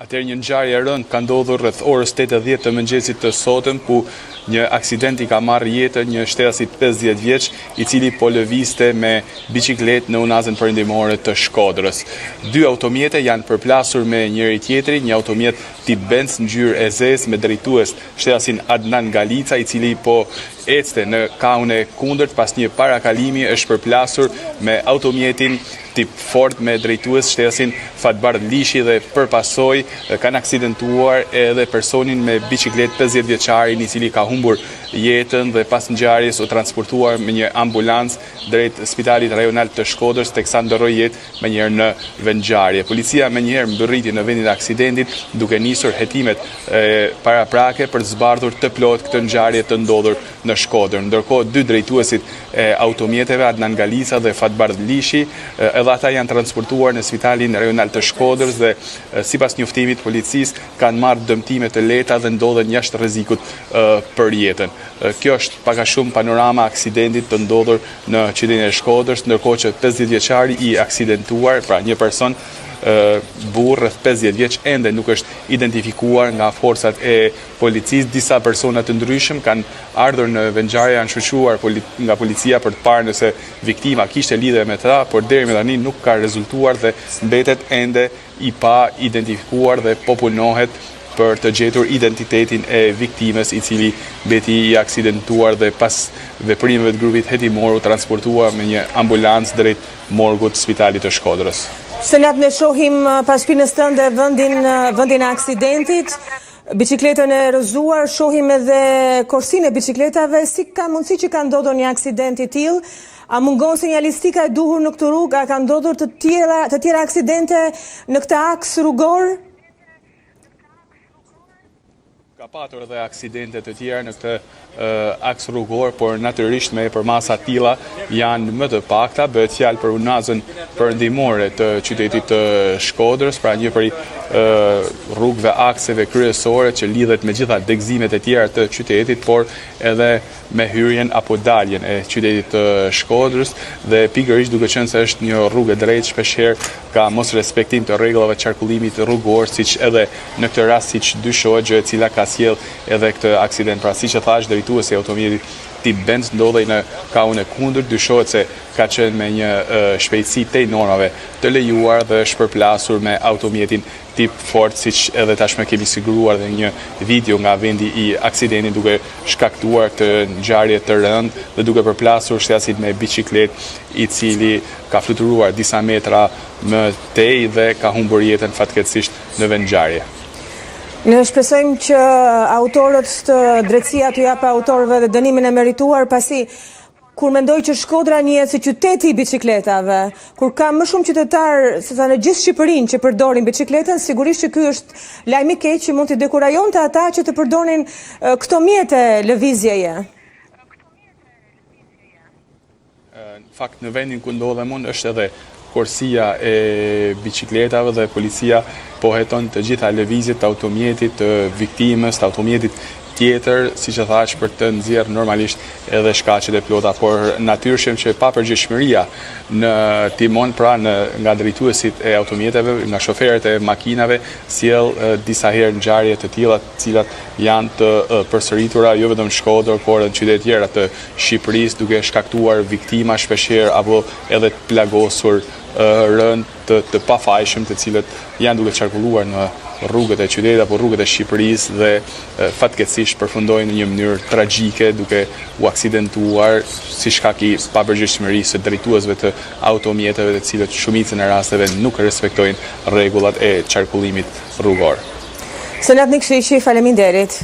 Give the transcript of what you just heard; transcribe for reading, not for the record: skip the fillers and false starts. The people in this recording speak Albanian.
Atëherë një ngjarje e rëndë ka ndodhur rreth orës 8:10 të mëngjesit të sotëm, ku një aksident i ka marrë jetën një shtetasi 50 vjeç, i cili po lëvizte me biçikletë në unazën perëndimore të Shkodrës. Dy automjete janë përplasur me njëri-tjetrin, një automjet tip Benz ngjyrë e zezë me drejtues shtetasin Adnan Galica, i cili po ecte në kahun e kundërt pas një parakalimi është përplasur me automjetin tip Ford me drejtues shtetasin Fatbardh Lishi dhe për pasojë kanë aksidentuar edhe personin me biçikletë 50 vjeçarin i cili ka humbur jetën dhe pas ngjarjes u transportuar me një ambulancë drejt spitalit rajonal të Shkodrës teksa ndërroi jetë menjëherë në vendngjarje. Policia menjëherë mbërriti në vendin e aksidentit duke nisur hetimet paraprake për të zbardhur të plotë këtë ngjarje të ndodhur në Shkodër. Ndërkohë, dy drejtuesit e automjeteve, Adnan Galica dhe Fatbardh Lishi, edhe ata janë transportuar në spitalin rajonal të Shkodrës dhe sipas njoftimit të policisë kanë marrë dëmtime të lehta dhe ndodhen jashtë rrezikut për jetën. Kjo është pak a shumë panorama e aksidentit të ndodhur në qytetin e Shkodrës, ndërkohë që 50 vjeçari i aksidentuar, pra një person burrë rreth 50 vjeç ende nuk është identifikuar nga forcat e policisë. Disa persona të ndryshëm kanë ardhur në vendngjarje, janë shoqëruar nga policia për të parë nëse viktima kishte lidhje me ta, por deri më tani nuk ka rezultuar dhe mbetet ende i paidentifikuar dhe po punohet për të gjetur identitetin e viktimës i cili mbeti i aksidentuar dhe pas veprimeve të grupit hetimor u transportua me një ambulancë drejt morgut të spitalit të Shkodrës. Senat ne shohim pas shpinës tënde vendin vendin e aksidentit, biçikletën e rrëzuar, shohim edhe korsinë e biçikletave, si ka mundësi që ka ndodhur një aksident i tillë? A mungon sinjalistika e duhur në këtë rrugë? A ka ndodhur të tjera të tjera aksidente në këtë aks rrugor? Ka patur edhe aksidente të tjera në këtë aks rrugor, por natyrisht me përmasa të tilla janë më të pakta. Bëhet fjalë për unazën perëndimore të qytetit të Shkodrës, pra një prej rrugëve akseve kryesore që lidhet me gjitha degëzimet e tjera të qytetit, por edhe me hyrjen apo daljen e qytetit të Shkodrës dhe pikërisht duke qenë se është një rrugë e drejtë, shpeshherë ka mosrespektim të rregullave të qarkullimit rrugor, siç edhe në këtë rast siç dyshohet, gjë e cila ka sjellë edhe këtë aksident. Pra siç e thashë, drejtuesi i automjetit tip Benz ndodhej në kahun e kundërt, dyshohet se ka qenë me një shpejtësi tej normave të lejuar dhe është përplasur me automjetin tip Ford, siç edhe tashmë kemi siguruar dhe një video nga vendi i aksidentit duke shkaktuar këtë ngjarje të rëndë dhe duke përplasur shtetasin me biçikletë i cili ka fluturuar disa metra më tej dhe ka humbur jetën fatkeqësisht në vendngjarje. Ne shpresojmë që autorët të drejtësia t'u japë autorëve dhe dënimin e merituar, pasi kur mendoj që Shkodra njihet si qyteti i biçikletave, kur ka më shumë qytetarë sesa në gjithë Shqipërinë që përdorin biçikletën, sigurisht që ky është lajm i keq që mund t'i dekurajonte ata që të përdornin këto mjete lëvizjeje. Në fakt në vendin ku ndodhem unë është edhe korsia e biçikletave dhe policia po heton të gjitha lëvizjet të automjetit të viktimës, të automjetit tjetër, siç e thashë, për të nxjerrë normalisht edhe shkaqet e plota, por natyrshëm që papërgjegjshmëria në timon pra në nga drejtuesit e automjeteve, nga shoferët e makinave, sjell disa herë ngjarje të tilla, të cilat janë të përsëritura jo vetëm në Shkodër, por edhe në qytete të tjera të Shqipërisë, duke shkaktuar viktima shpeshherë apo edhe të plagosur rëndë të, të pafajshëm të cilët janë duke qarkulluar në rrugët e qytetit apo rrugët e Shqipërisë dhe fatkeqësisht përfundojnë në një mënyrë tragjike duke u aksidentuar si shkak i papërgjegjshmërisë së drejtuesve të automjeteve të cilët shumicën e rasteve nuk respektojnë rregullat e qarkullimit rrugor. Senat Nikshiqi, faleminderit.